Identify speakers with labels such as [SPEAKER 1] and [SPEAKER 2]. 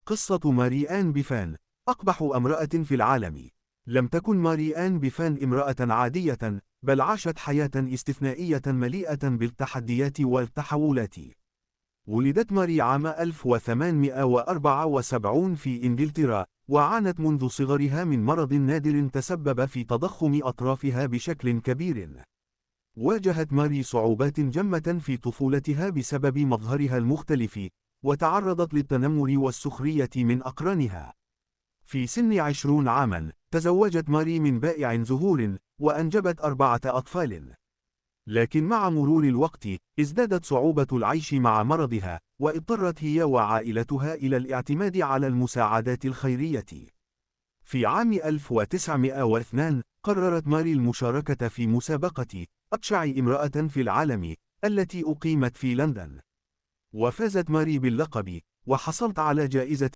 [SPEAKER 1] قصة ماري آن بيفان، أقبح امرأة في العالم. لم تكن ماري آن بيفان امرأة عادية، بل عاشت حياة استثنائية مليئة بالتحديات والتحولات. ولدت ماري عام 1874 في إنجلترا، وعانت منذ صغرها من مرض نادر تسبب في تضخم أطرافها بشكل كبير. واجهت ماري صعوبات جمة في طفولتها بسبب مظهرها المختلف، وتعرضت للتنمر والسخرية من أقرانها. في سن 20 عاماً، تزوجت ماري من بائع زهور، وأنجبت 4 أطفال. لكن مع مرور الوقت، ازدادت صعوبة العيش مع مرضها، واضطرت هي وعائلتها إلى الاعتماد على المساعدات الخيرية. في عام 1902، قررت ماري المشاركة في مسابقة أبشع امرأة في العالم، التي أقيمت في لندن. وفازت ماري باللقب، وحصلت على جائزة